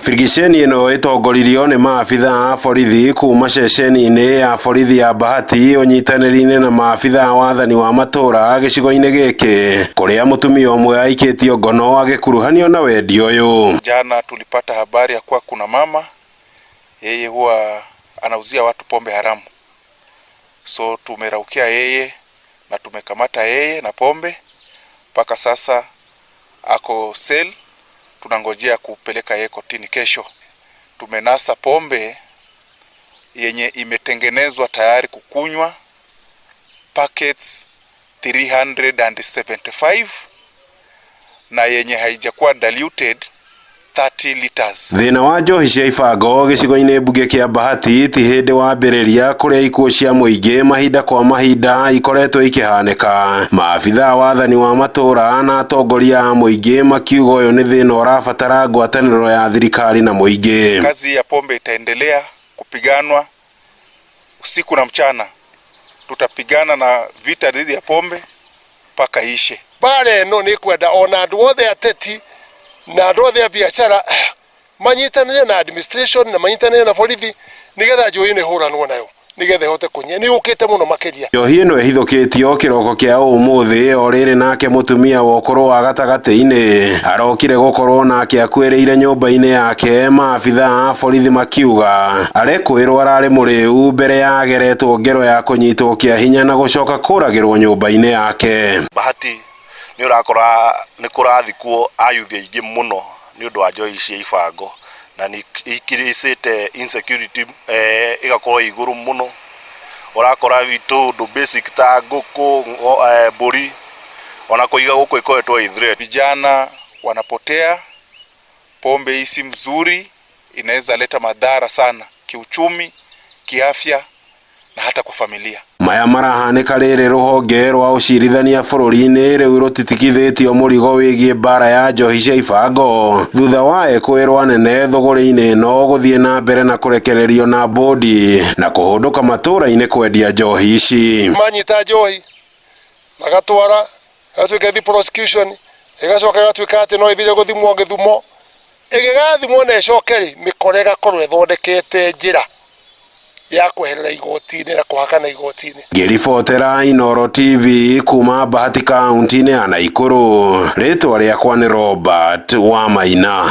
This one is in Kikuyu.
Birigiceni ĩno ĩtongoririo nĩ maabitha a borithi kuma ceceni-inĩ ya borithi ya Bahati ũnyitanĩri-inĩ na maabitha a wathani wa matũra gĩcigo-inĩ gĩkĩ kũrĩa mũtumia ũmwe aikĩtio ngono agĩkuruhanio na wendia ũyũ. Jana tulipata habari ya kuwa kuna mama yeye huwa anauzia watu pombe haramu, so tumeraukia yeye na tumekamata yeye na pombe. Mpaka sasa ako cell, tunangojea kupeleka yeye kotini kesho. Tumenasa pombe yenye imetengenezwa tayari kukunywa packets 375 na yenye haijakuwa diluted 30 liters. Thĩna wa njohi cia ibango gĩcigo-inĩ mbunge kĩa Bahati ti hĩndĩ wambĩrĩria kũrĩa ikuũ cia mũingĩ mahinda kwa mahinda ikoretwo ikĩhanĩka. Maabitha a wathani wa matũra na atongoria a mũingĩ makiuga ũyũ nĩ thĩna ũrabatara ngwatanĩro ya thirikari na mũingĩ. Kazi ya pombe itaendelea kupiganwa usiku na mchana. Tutapigana na vita dhidi ya pombe mpaka ishe. Mbara ĩno nĩ kwenda ona andũ othe ateti na andũ othe a biacara manyitanĩre na administration na manyitanĩre na borithi nigetha njohi ĩno ĩhũranwo nayo nigetha ĩhote kũnyia. Nĩ yũkĩte mũno makĩria. Njohi ĩno ĩhithũkĩtio kĩroko kĩa ũmũthĩ o rĩrĩ nake mũtumia wa ũkũrũ wa gatagatĩ-inĩ arokire gũkorwo nake akuĩrĩire nyũmba-inĩ yake, maabitha a borithi makiuga arekwĩrwo ararĩ mũrĩu mbere ya ageretwo ngero ya kũnyitwo kĩa hinya na gũcoka kũragĩrwo nyũmba-inĩ yake. Bahati nĩ ũrakora nĩ kũrathikwo ayuthi aingĩ mũno nĩ ũndũ wa njohi cia ibango na nĩ increasĩte insecurity ĩgakorwo ĩ igũrũ mũno. Ũrakora tũũndũ basic ta ngũkũ, mbũri ona kũiga gũkũ ĩkoretwo ĩ threat. Vijana wanapotea, pombe hii si mzuri, inaweza leta madhara sana kiuchumi, kiafya na hata kwa familia. Maya marahanĩka rĩrĩ rũhonge rwa ũcirithania bũrũri-inĩ rĩu rũtitikithĩtio mũrigo wĩgiĩ mbara ya njohi cia ibango thutha wa ekũĩrwo anene thũgũrĩ-inĩ ĩno gũthiĩ na mbere na kũrekererio na bũndi na kũhũndũka matũra-inĩ kwendia njohi ici. Manyita njohi magatwara ĩgatuĩka ĩthiĩ prosecution, ĩgacoka ĩgatuĩka atĩ no ĩthire gũthimwo gĩthumo, ĩgĩgathimwo na ĩcoke rĩ, mĩkora ĩgakorwo ĩthondekete njĩra ya kweherera igoti-inĩ na kũhakana igoti-inĩ. Ngĩribotera Inooro TV kuma Bahati kaunti-inĩ ya Naikuru, rĩtwa rĩakwa nĩ Robert Wamaina.